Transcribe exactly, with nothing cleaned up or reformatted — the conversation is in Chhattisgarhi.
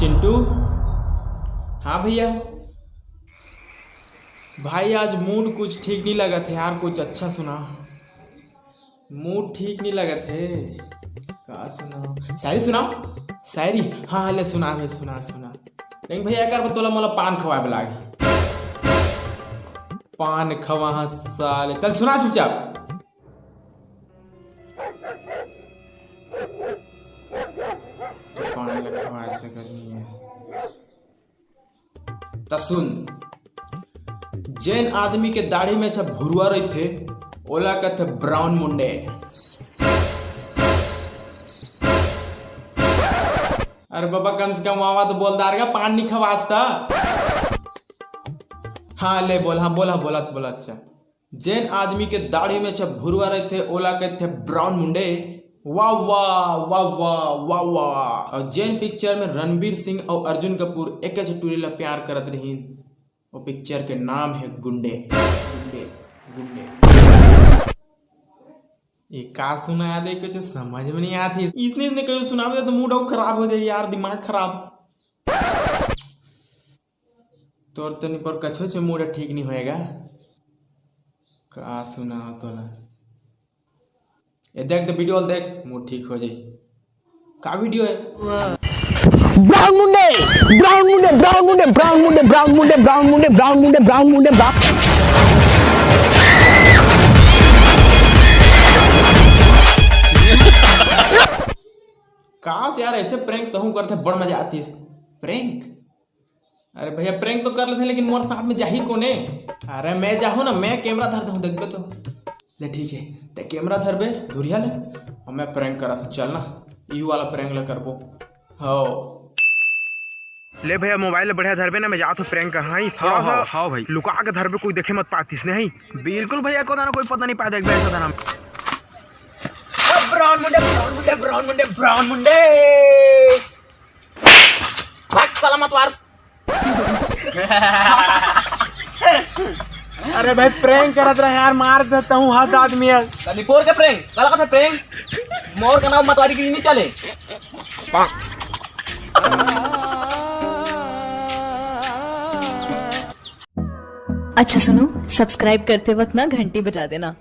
चिंटू। हाँ भैया। भाई, आज मूड कुछ ठीक नहीं लगत हे यार, कुछ अच्छा सुना। मूड ठीक नहीं लगत हे, का सुनाओ? शायरी सुनाओ। शायरी? हाँ हाँ, ले सुना भाई, सुना सुना। लेकिन भैया, एकर बर तोला मोला पान खवाए बर लागही। पान खवा साले, चल सुना चुपचाप। पान ल खवा सकत नहीं है। त सुन, जेन आदमी के दाढ़ी में अच्छा भुरवा रहिथे, ओला कथे ब्राउन मुंडे। अरे बाबा, कम से कम वावा तो बोल दार का, पान नहीं खवास था। हाँ, ले बोल, हाँ बोला, बोला तो बोला। अच्छा, जेन आदमी के दाढ़ी में अच्छा भुरवा रहिथे, ओला कथे ब्राउन मुंडे। वाह वाह, वाह वाह, वाह वाह। और जेन पिक्चर में रणबीर सिंह और अर्जुन कपूर एक टूरी ला प्यार करत रहिन, वो पिक्चर के नाम है गुंडे। गुंडे, गुंडे। ये का सुना यार, ये कुछ समझ में नहीं आती। इसने इसने कहीं सुना तो मूड और खराब हो जाए यार, दिमाग खराब। तोर तो नहीं पर कछो से मूड ठीक नहीं होएगा। का सुना तोला? ए देख, तो वीडियो देख, मूड ठीक हो जाए। का वीडियो है? ब्राउन मुंडे, ब्राउन मुंडे, ब्राउन मुंडे, ब्राउन मुंडे, ब्राउन मुंडे, ब्राउन मुंडे, ब्राउन मुंडे, ब्राउन। काश यार, ऐसे प्रैंक तहूं करते, बड़ मजा आतीस। प्रैंक? अरे भैया, प्रैंक तो कर लेते हैं, लेकिन मोर साथ में जाही कोने? अरे मैं जाहूं ना, मैं कैमरा धर दूं, देखबे तो। ले ठीक है, ते कैमरा धरबे, धुरिया ले, और मैं प्रैंक करत हूं, चल ना, यही वाला प्रैंक ला करबो। हो। ले भैया, मोबाइल ले बढ़िया धरबे ना, मैं जात हूं प्रैंक कर। हाँ, थोड़ा हाँ, सा हाँ, हाँ भाई। लुका के धरबे, कोई देखे मत पातीस नहीं। बिल्कुल भैया, को ना कोई पता नहीं पाए, देखबे ऐसा था ना। ब्राउन मुंडे, ब्राउन मुंडे, ब्राउन मुंडे, ब्राउन मुंडे। भाग साला मतवार। अरे भाई, प्रैंक करत रहे यार, मार देता हूँ, हद आदमी है। कली पोर के प्रैंक, काला कथे प्रैंक। मोर का नाम मतवारी के लिए नहीं चले। अच्छा सुनो, सब्सक्राइब करते वक्त ना घंटी बजा देना।